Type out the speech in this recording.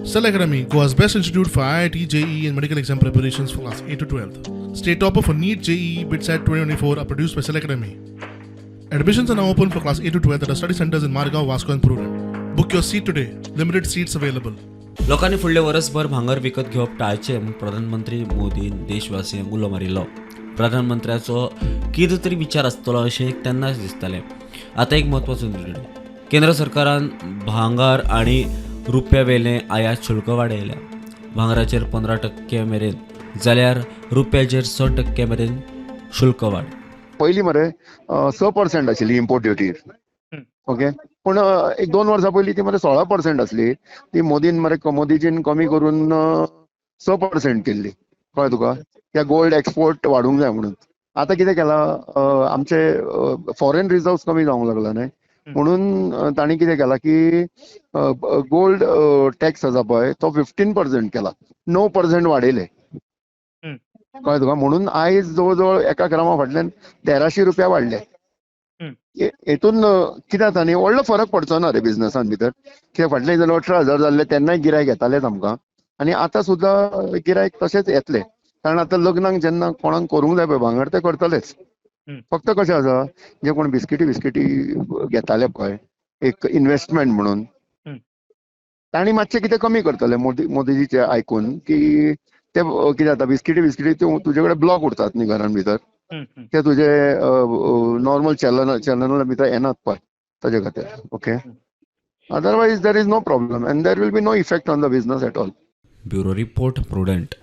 Cell Academy, Goa's best institute for IIT, JEE, and medical exam preparations for class 8 to 12. State topper for NEET, JEE, BITSAT 2024 are produced by Cell Academy. Admissions are now open for class 8 to 12 at our study centers in Margao, Vasco, and Prudent. Book your seat today. Limited seats available. लोकांनी फुडले वर्सभर भांगर विकत घेवप टाळचें म्हूण प्रधानमंत्री मोदीन देशवासियांक उलो मारिल्लो. प्रधानमंत्र्याचो कितें तरी विचार आसतलो अशें तेन्नाच दिसतालें. आतां एक म्हत्वाचो निर्णय, केंद्र सरकारान भांगर आनी रुप्या वेलें आयात शुल्क वाडयल्या. भांगराचेर 15% मेरेन जाल्यार रुप्याचेर 6% मेरेन शुल्क वाड. पयलीं मरे 6% आशिल्ली इम्पोर्ट ड्युटी, ओके, पूण एक 2 वर्सां पयलीं ती मरे 16% आसली. ती मोदीन मरे मोदीजीन कमी करून 6% केल्ली, कळ्ळें तुका? त्या गोल्ड एक्सपोर्ट वाडूंक जाय म्हणून. आतां कितें केलां, आमचे फॉरेन रिजर्व्स कमी जावंक लागला न्हय, म्हणून तांणी कितें केलां की गोल्ड टॅक्स आसा पळय तो 15% केला, 9% वाडयले, कळ्ळें तुका? म्हणून आयज जवळ जवळ एका ग्रामा फाटल्यान 1300 रुपया वाडले. हेतून कितें जाता न्ही, व्हडलो फरक पडचो ना रे बिजनसान भितर. कित्याक फाटले जाल्यार 18,000 जाल्ले तेन्नाय गिरायक येतालेच आमकां, आनी आतां सुद्दां गिरायक तशेंच येतले, कारण आतां लग्नाक जेन्ना कोणाक करूंक जाय पळय भांगर ते करतलेच. फक्त कशें आसा, जे कोण बिस्किटी बिस्किटी घेताले पळय एक इन्वेस्टमेंट म्हणून, तांणी मातशें कितें कमी करतले मोदीजीचे आयकून की ते कितें जाता, बिस्किटी बिस्किटी तुजे कडेन ब्लॉक उरतात न्ही घरान भितर, ते तुजे नॉर्मल चॅनला भितर येनात पळय, ताजे खातीर. Okay, otherwise there is no problem and there will be no effect on the business at all. Bureau report, Prudent.